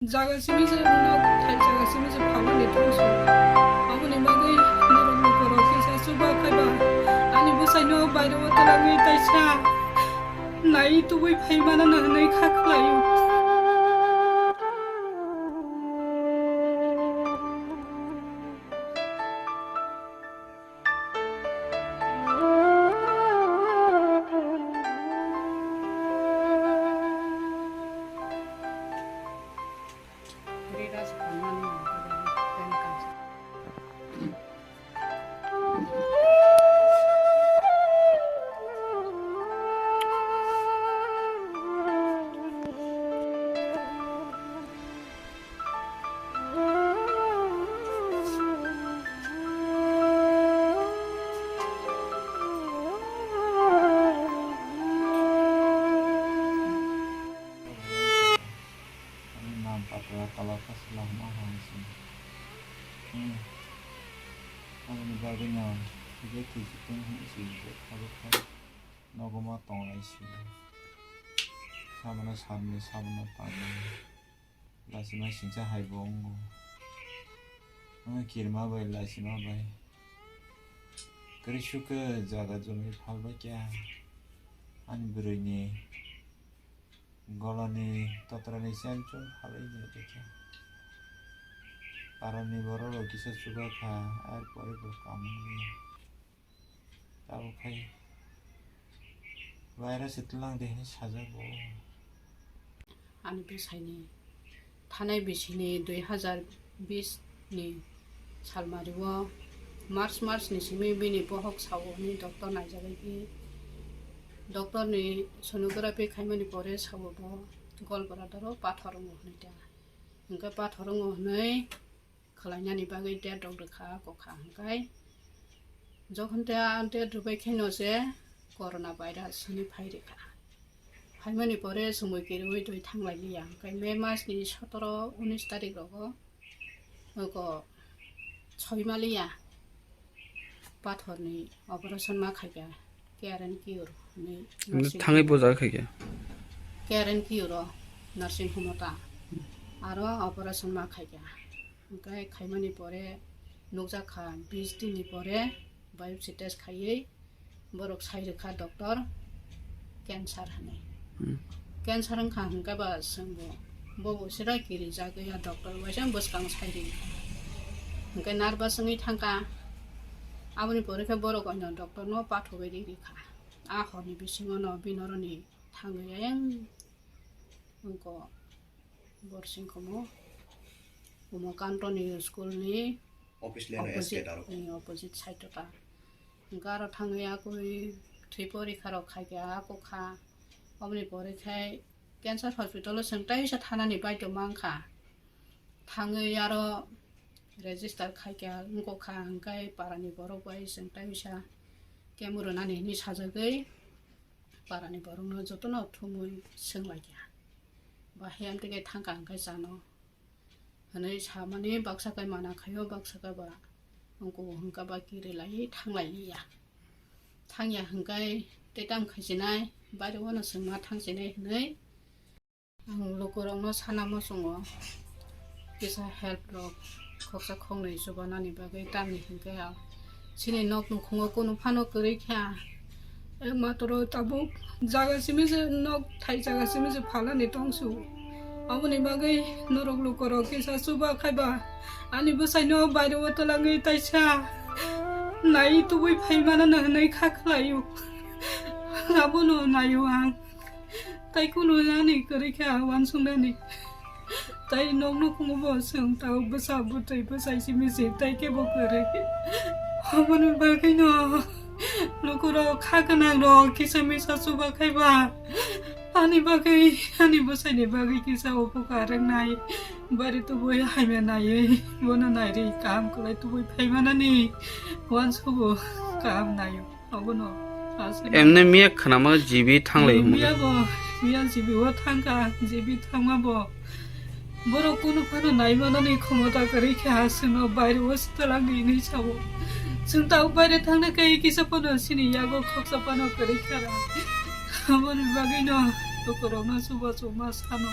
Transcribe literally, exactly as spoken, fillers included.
Jaga simi se nok thai jaga simi se phalmani thongsu. Aboni bagwi norok lukurok kisa chuba khaiba. Ani bwsaino baireo twlangwi taisa nai tubui phaimano hwnwi kha khlaio. Ani nam patra kala kasla hwnma hwnsi. Hmm. Aboni bagwino je thwi si tong hwnsi je abo khai nogo ma tongnai si. Sabono sabni, sabono tangnai. Laisima singcha hai bo wngo. Ang kirima bai, laisima bai. Kwrwi sukhe jaga jumi phalbai kya. Ani bwrwini golani totrani chen chun phalwi nai khe. Parani borok rok kisa chuba kha, ar pore bo kamung. Tabuk khai virus se twlang de hinwi sajago. Ani bwsaini thanai bisini dui hazar bis ni salmario March, March ni simi bini bohok sao hwnwi doctor naijagwi phi. Doctor ni sonography khaimani pore sao bo golbra doro pathor wngo hwnwi ta. Hwnkhe pathor wngo hwnwi khwlainani bagwi date rok rwkha, kokha hwnkhe jokhon te a date rwbai khe no se corona virus hwnwi phai rwkha. Phaimani pore chumui kirui twi thanglai liya, hwnkhe May mas ni sotoro unis tarik rogo oko soi ma liya pathor ni operation ma khaikha. K R N Cure hwnwi nursing Thangwi home. Boja khaikhe. K R N Cure o nursing home o ta. Aro operation ma khaikha. Hwnkhe khaimani pore nukjakha bis din ni pore biopsy test khaiwi borok sai rwkha doctor cancer hwnwi. Hmm. Cancer wngkha hwnkhe ba chwngbo bobo sira kirijagwi a doctor waisa bwskang sai ri. Hwnkhe nervous wngwi thangkha. Aboni pore khe borok oino doctor no pathogwi ri rikha. A horni bisingo no binoroni thangwi ayang wngkha borsing komo. Umakantoni school ni Office le no opposite, estate aro. Ni opposite side o ta. Hwnkhe aro thangwi akui thwi porikha rok khaikha akukha. Oboni pore khai cancer hospital o chwng teisa thanani baidhyo mankha. Thangwi aro register khaikha wngkha, hwnkhe parani borok bai chwng teisa chemo rwnani hinwi sajagwi parani borokno jotono thumwi swnglaikha. Bahai amtwkhe thangkha hwnkhe chano hwnwi samani baksa khe mana khaio, baksa khe ba wngkha hwnkha ba kirilai thanglai liya. Thangya hwnkhe tei tamo khaisinai, bairogno chwngma thangsinai hwnwi ang lukurokno sana muchungo kisa help rok khoksa khoknwi chubanani bagwi, tamni hwnkhe ang chini nok nukhungo kunu phano kwrwi kha. Ekmatro tabuk jaga simi se nok thai jaga simi se phalani tongsu. Aboni bagwi norok lukurok kisa chuba khaiba ani bwsaino baireo twlangwi taisa nai tubui phaimano hwnwi kha khlaio. Abono naio ang. Tai kunu ani kwrwi kha uansuknani. Tai nokno khungo bo chwng tao bwsa bwtwi bwsai simi se tai kebo kwrwi. Aboni bagwino lukurok kha gwnangrok kisa misa chuba khaiba ani bagwi, ani bwsaini bagwi kisa upokar wngnai. Bari tubui hamya naiwi bono nairwi kaham kwlai tubui phaimanani uansugo kaham naio. Abono aswk. Emne miya khnama G B thanglai hwnwi. Miya bo, miya G B o thangkha, G B thangma bo. Borok kunu phano naimanani khomota kwrwi khe ha chwngno baireo swtwlangni hinwi sao. Chwng tao baire thangna khe kisa phano chini yago khoksa phano kwrwi kha ra. Aboni bagwino lukurokno chuba chuma sano.